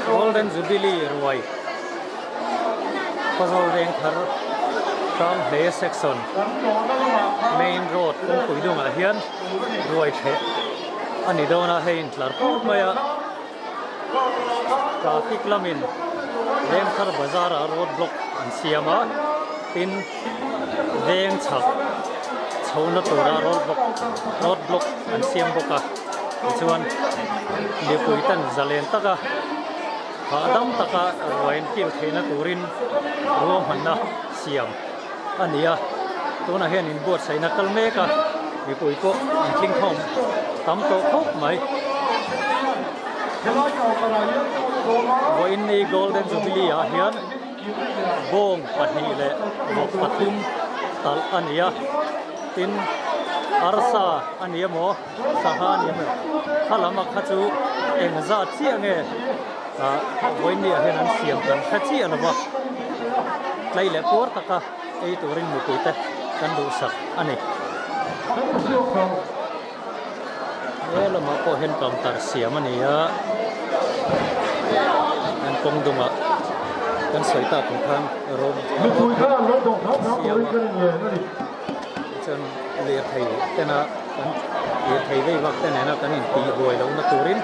Golden Jubilee ruai Khawzawl veng thar Hranghle section main road kawngpui dungah hian ruai ṭheh a ni dawn a, hei intlar put mai a, traffic lamin veng thar bazar ah road block an siam a, tin veng chhak chhohna tura road block road block an siam bawk a tichuan mipui ten zalen taka hahdam taka ruai an kil theihna turin ruahmanna siam a ni a tunah hian inbuatsaihna kal mek a mipui pawh an tling khawm tam tawh khawp mai. Vawiin ni Golden Jubilee ah hian bawng pahnih leh vawk pathum talh a ni a tin arsa a ni emaw sangha a ni emaw kha lam ah kha chu eng zat chiah nge ah vawiin ni ah hian an siam kan hre chiah lo va tlai leh puar taka ei turin mipui te kan duhsak a ni. He lamah pawh hian counter siam a ni a an kawng dungah kan sawi tak ang khan road siam a chuan lirthei tena kan lirthei vei vak te nena kan intih huai lohna turin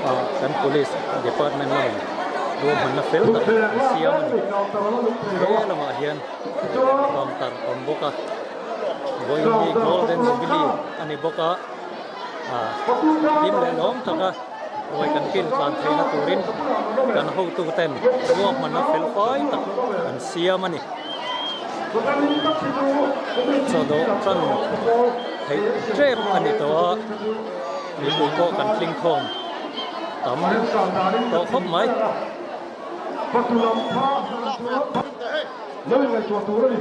ah kan police department lamin ruahmanna fel tak an siam a ni he lamah hian counter a awm bawk a. Vawiin hi Golden Jubilee a ni bawk a, ah hlim leh lawm taka ruai kan kil tlan theihna turin kan hotu ten ruahmanna fel fai tak an siam a ni. Chawdawh tan theih tep a ni tawh a, mipui pawh kan tling khawm tam tawh khawp mai. Lo inngaihtuah tur a ni.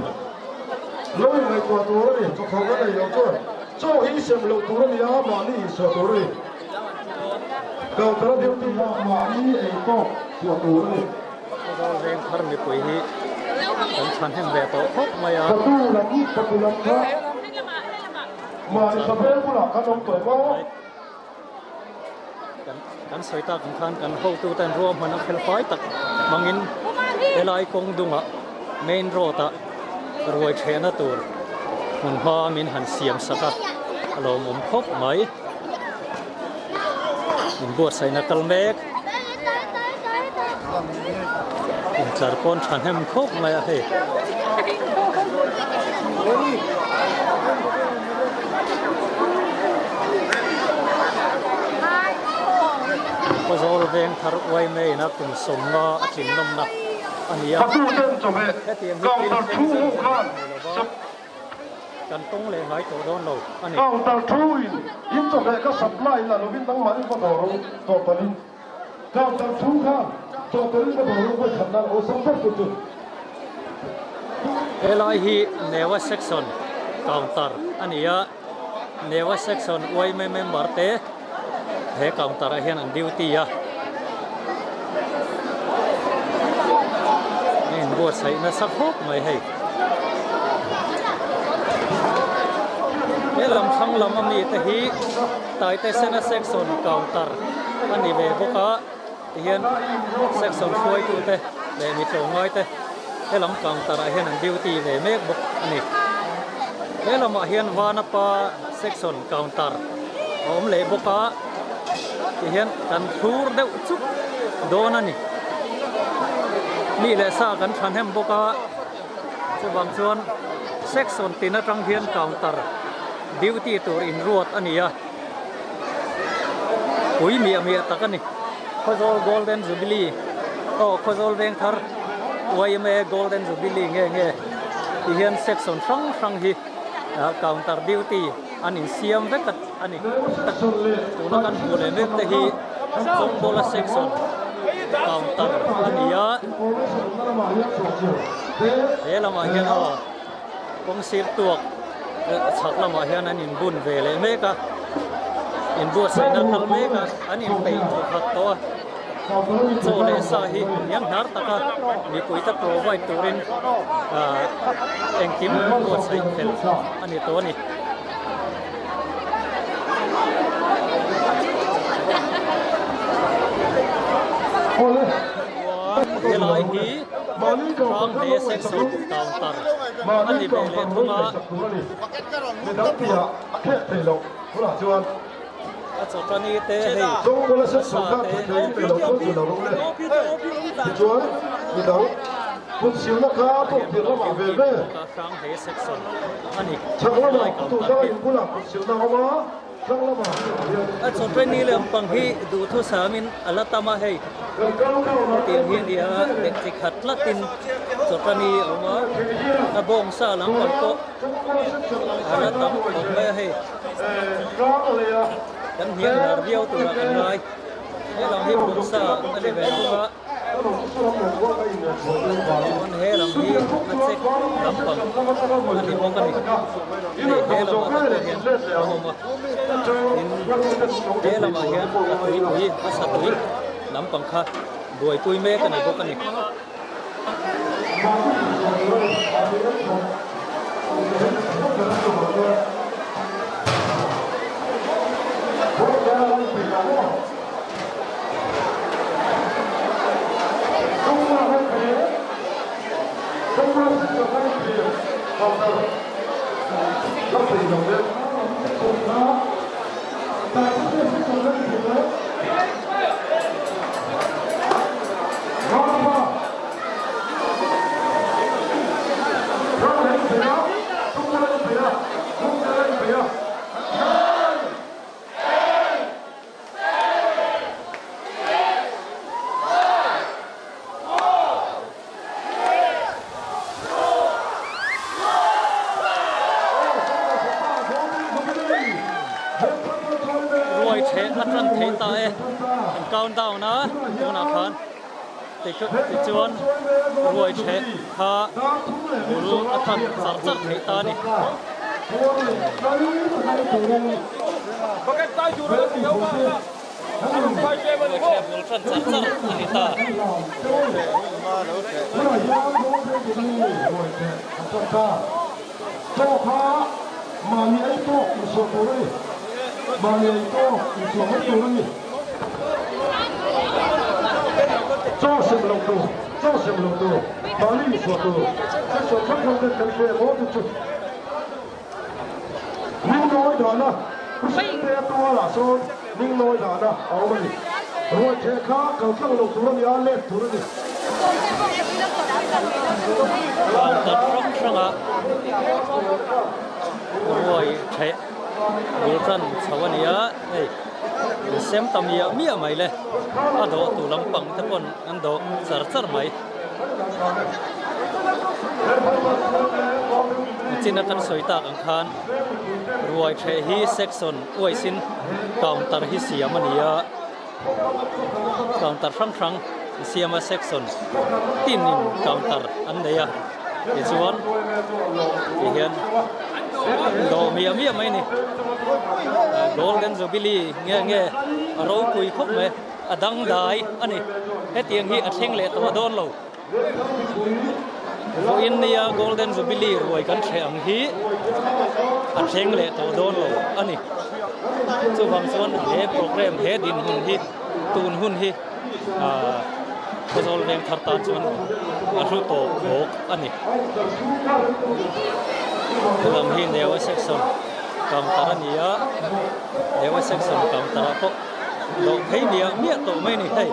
Lo inngaihtuah tur a ni. Chawthawhna nei lo chuan chaw hi sem loh tur a ni a, mahni insuah tur a ni. Counter a duty ah mahni ei tawk suah tur a ni. Khawzawl veng thar mipui hi kan chhanhem ve tawh khawp mai a. Fatu lam, fatu lam kha mahni tha vel bulah kan awm tawh maw? Kan sawi tak ang khan kan hotu ten ruahman a fel fai tak hmangin helai kawng dungah main road ah ruai thehna tur hmun hma min han siam sak a, a lawmawm khawp mai. Inbuatsaihna kal mek. Intlar pawn thahnem khawp mai a hei. Khawzawl veng thar uai maiin a kum sawmnga a tlin nawmna a ni a. Hetiang hi thil thleng zan zan a ni lo va, kan tawng leh ngai tawh dawn lo a ni. Counter thu in in chawhmeh ka supply la lovin nangmah in va dawr u total in. Counter thu khan total in va dawr u vawi khat nan awlsam ber tur chu. Helai hi Newa Section counter a ni a, Newa Section yma member te he counter ah hian an duty a. A inbuatsaih nasa khawp mai hei. He lam thlang lam ami te hi Taitesena Section counter a ni ve bawk a, tihian section hruaitute leh mi tlawmngai te he lam counter ah hian an duty ve mek bawk a ni. He lamah hian Vanapa section counter a awm leh bawk a, tihian kan thlur deuh chuk dawn a ni. Mi leh sa kan thahnem bawk a, chuvang chuan section tin atang hian counter duty tur inruat a ni a. Pui miah miah tak a ni. Khawzawl Golden Jubilee aw Khawzawl Vengthar yma Golden Jubilee nge nge ti hian section hrang hrang hi counter duty an insiam vek a ni. Tuna kan hmuh leh mek te hi Chawngkawla section counter a ni a. He lamah hian aw. Kawng sir tuak chhak lamah hian an inbun ve leh mek a, inbuatsaihna kal mek a, an inpeih thaw khat tawh a, chaw leh sa hi hniam hnar taka mipui te provide turin engkim buatsaih fel a ni tawh a ni. Helai hi Hranghle Section Counter a ni ve leh thung a. A chawtani te hei a sa te Hranghle Section a ni helai counter hi. A chawtani lampang hi duhthusamin a la tam a hei. Hetiang hi a ni a, leh chi khat tlatin chawtani a awm a, a bawngsa lampang pawh a la tam khawp mai a hei. Kan hnial lar viau turah kan ngai. He lam hi bawngsa a ni ve thung a. Chuan he lam hi a chek lampang a ni bawk a ni. Hei he lamah te pawh hian a awm a. Tin, he lamah hian a tuipui a sa tui lampang kha buaipui mek a ni bawk a ni. Ruai theh a tan thei ta e, an count down a tunah khan tichuan ruai theh kha bul a tan char char thei ta a ni. Ruai theh bul tan char char a ni ta. Counter hrang hranga ruai theh bul tan chho a ni a, hei insem ta miah miah mai le, a dawh tu lampang te pawn an dawh char char mai. China kan sawi tak ang khan ruai theh hi section uaisin counter hi siam a ni a, counter hrang hrang siam a section tinin counter an nei a tichuan ti hian dawh miah miah mai a ni golden jubilee nge nge a ropui khawp mai. A dangdai a ni. Hetiang hi a thleng leh tawh dawn lo. Vawiin nia Golden Jubilee ruai kan thleh ang hi a thleng leh tawh dawn lo a ni. Chuvang chuan he program, he dinhmun hi, tun hun hi aaa Khawzawl veng thar tan chuan a hlu tawp bawk a ni. Helam hi Newa section counter a ni a, Newa section counter ah pawh Dawh phei miah miah tawh mai ni hei.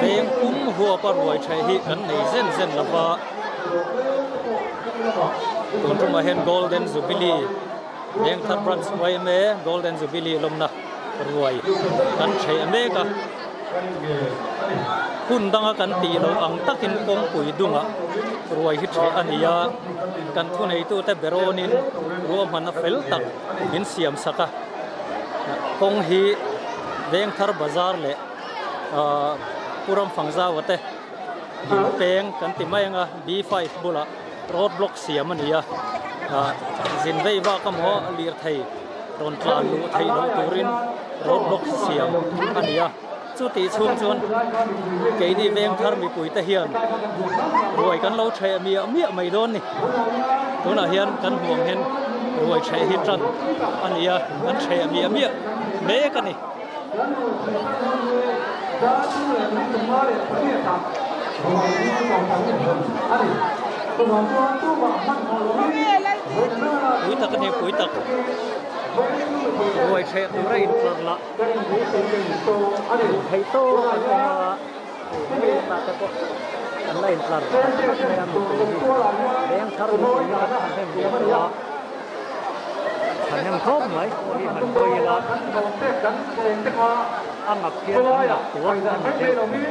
Veng pum huapa ruai theh hi kan nei zen zen lo va. Tun tumah hian Golden Jubilee Vengthar Branch yma Golden Jubilee lawmna ruai kan theh mek a. Hun danga kan tih loh ang takin kawngpui dungah ruai hi theh a ni a, kan thuneitute berawnin ruahmanna fel tak min siam sak a. Kawng hi Vengthar Bazar leh ahh Pu Ramfangzaua te in peng kan ti mai ang a, B5 bulah road block siam a ni a, ahh zin vei vak emaw lirthei rawn tlan luh theih loh turin road block siam a ni a, chutih chhung chuan keini veng thar mipui te hian ruai kan lo theh miah miah mai dawn ni, tunah hian kan hmuh ang hian Ruai ṭheh hi ṭan a ni a, an ṭheh miah miah mek a ni. Pui tak a ni, pui tak. Ruai ṭheh tura intlar lah duh theih tawk an awm a. Hetah te pawh an la intlar khat khat mai a mipui hi veng thar mipui hi an thahnem ve tawh a thahnem khawp mai hi han hawi ila a ngap hian an ngap tuak a ni deuh mai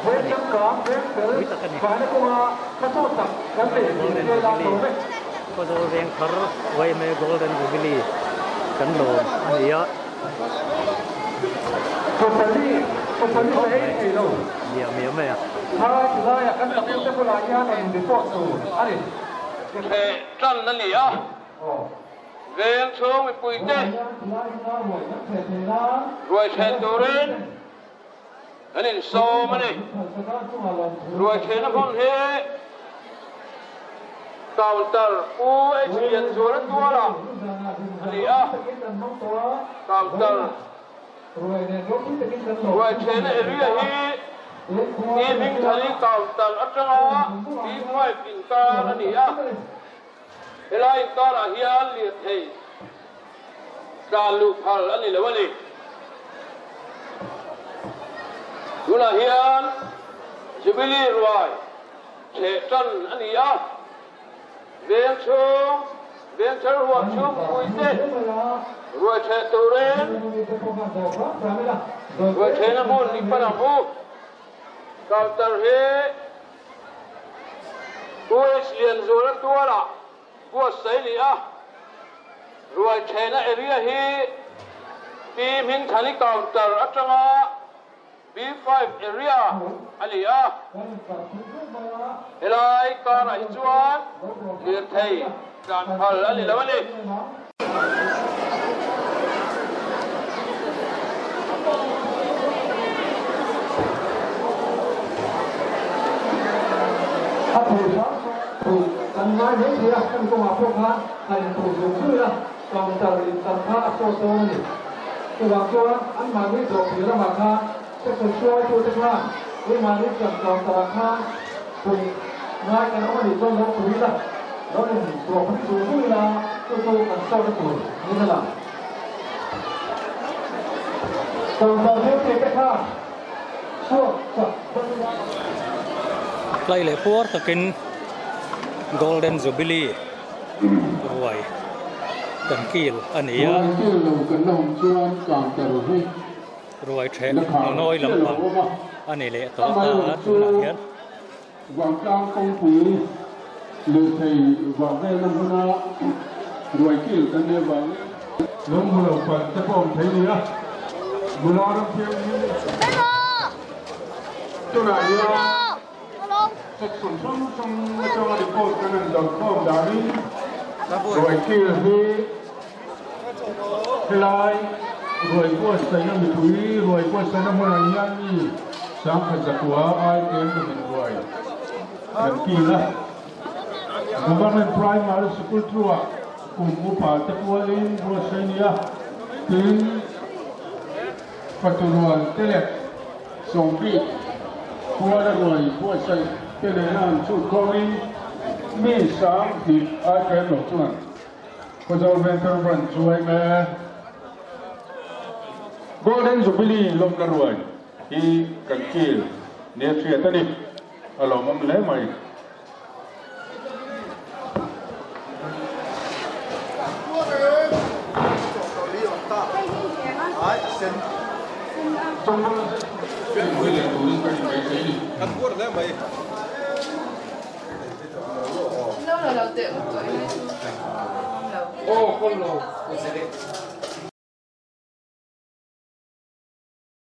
hei a ni pui tak a ni Golden Jubilee Khawzawl veng thar yma Golden Jubilee kan lawm a ni a. Theh tan a ni a, veng chhung mipuite ruaitheh turin an insawm a ni. Ruaithehna hmun hi Counter Pu H Lianzuala tualah a ni a, Counter Ruaithehna area hi T Hmingthali Counter atanga T5 inkar a ni a, helai inkarah hian lirthei Tlan luh phal a ni lo a ni. Tunah hian Jubilee ruai chheh tan a ni a, veng chhung, veng thar huam chhung puite ruai chheh turin ruai chhehna hmun i pan ang u. Counter hi US Lianzuala tualah Buatsaih ni a, ruai thehna area hi Pi Hmingthani counter atanga B5 area a ni a, helai karah hi chuan lirthei tlan phal a ni lo a ni. A thei hram thu kan ngai mai thei a, kan kawngah pawh khan a inphu zung zui a, counter intam kha a sawt dawn a ni. Chuvang chuan anmahni dawhpui ramah khan section hruaitute khan keimahni chuan counter-ah khan pui ngai kan awm a nih chuan lo pui ila, lo indawhpui zung zung ila chu chu kan sawtna tur niin a lang. Counter duty te khan chhuak chak dawn ila. Tlai leh puar takin Golden Jubilee ruai kan kil a ni a. Ruai kil lo kan la awm chuan counter hi Ruai theh la khar nawi chiah lo lampang awm a. a ni leh tawh Amah ta erawh a chu tunah hian. Vangtlang kawngpui lirthei vah velna hmuna ruai kil kan nih avangin. Lung hmu lo palh te pawh awm thei nia, nula ram thianghlim tunah hian section hrang hrang atanga report kan han dawrkhawm danin ruai kil hi Helai ruai buatsaihna mipui ruai buatsaihna hmunah hian mi sangkhat zakua ai tlem tumin ruai kan kil a. Government Primary Sikul through-ah kum upa te pualin buatsaih a ni a, tin fatu rual te leh sawmbik puala ruai buatsaih te nena an chhut khawmin mi sanghnih ai tlem lo chuan Khawzawl Vengthar Branch chu hei me Golden Jubilee lawmna ruai hi kan kil nia hriat a ni, a lawmawm hle mai.